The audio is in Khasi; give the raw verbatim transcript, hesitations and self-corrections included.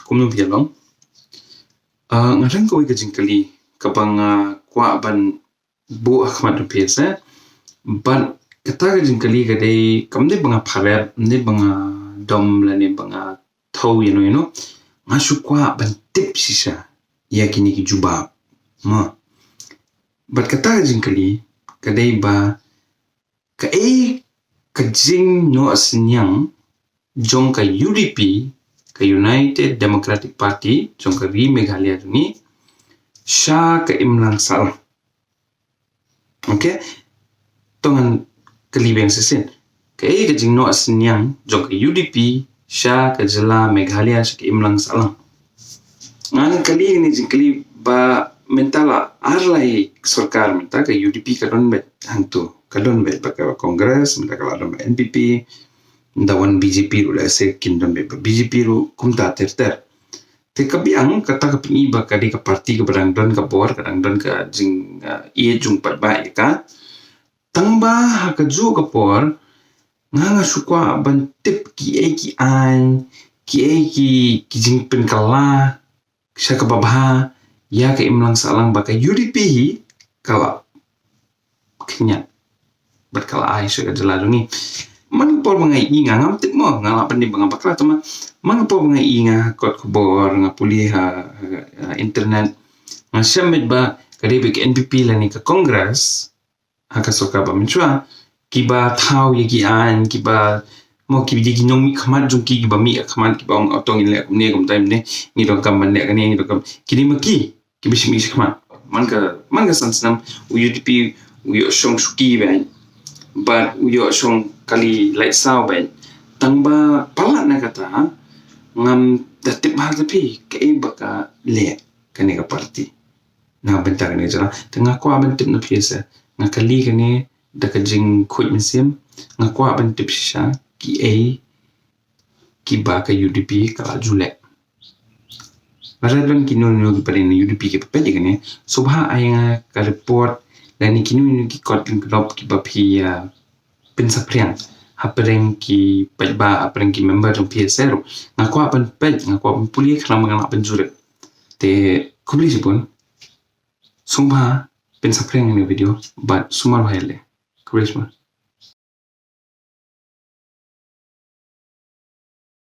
kumno phi ïa long. Ah, nga rang kawei ka jingkylli kaba nga kwah ban buh ha khmat jong phi seh. Bad kata ka jingkylli ka dei kam dei ba nga pharep, kam dei ba nga dom lane ba nga thaw ïano ïano. Nga shu kwah ban tip shisha ïa kine ki jubab. Mo. Bad kata ka jingkylli ka dei ba kaei ka jingnoh synñiang jong ka U D P, ka United Democratic Party, jong ka ri Meghalaya jong ngi, sha ka imlang sahlang. Okay? To ngan kylli biang shisien. Kaei ka jingnoh synñiang jong ka U D P sha ka jylla Meghalaya sha ka imlang sahlang. Ngan kylli kane ka jingkylli ba mynta la ar lai sorkar mynta ka U D P ka don beit hangto. Ka don beit bad ka Congress, mynta ka la don beit N P P, mynta wan B J P ruh lehse kin don beit bad B J P ruh kumta ter ter. Te ka biang kata ka pyni ba ka dei ka party kaba dang don ka bor, ka dang don ka jing, ah, ïeit jong paidbah ïa ka. Tangba ha kajuh ka por nga nga shu kwah ban tip kiei ki aiñ, kiei ki, ki jingpynkylla sha kaba bha ïa ka imlang sahlang ba ka U D P hi ka la khñiat bad ka la ai sha ka jylla jong ngi. Man ka por ba nga ïohi nga ngam tip mo, nga lah ban ïa ba nga bakla, tangba man ka por ba nga ïohi nga kot khubor, nga pule ha, ha, ha internet, nga shem beit ba ka dei beit ka N P P lane ka Congress ha ka sorkar ba mynshuwa kiba thaw ïa ki aiñ, kiba mo, ki dei ki nongmihkhmat jong ki, kiba mih khmat, kiba ong, "Oh, to ngin leh kumne, kumta kumne, ngi donkam ban leh kane, ngi donkam." Kine ma ki kiba shim ïa ki shakmat. Man ka, man ka san snem u U D P u ïoh shong shuki beit bad u ïoh shong kali lait saw beit. Tangba palat na kata ngam da tip bha te phi kaei ba ka leh kane ka party na bynta kane ka jylla. Te nga kwah ban tip na phi seh, nga kylli kane da ka jingkhuid mynsiem, nga kwah ban tip shisha kiei kiba ka U D P ka la ju leh. Lada don kino kino kiba dei na U D P kiba peit ïa kane, sngewbha ai nga ka report lane kino kino ki kot ki kynnoh kiba phi, ah, pynsaphriang hapdeng ki paidbah, hapdeng ki member jong phi seh ruh. Nga kwah ban peit, nga kwah ban pule khnang ba nga lah ban jurip. Te khublei shibun. Sngewbha pynsaphriang ïa kane ka video bad sumar bha ïaleh. Khublei shibun.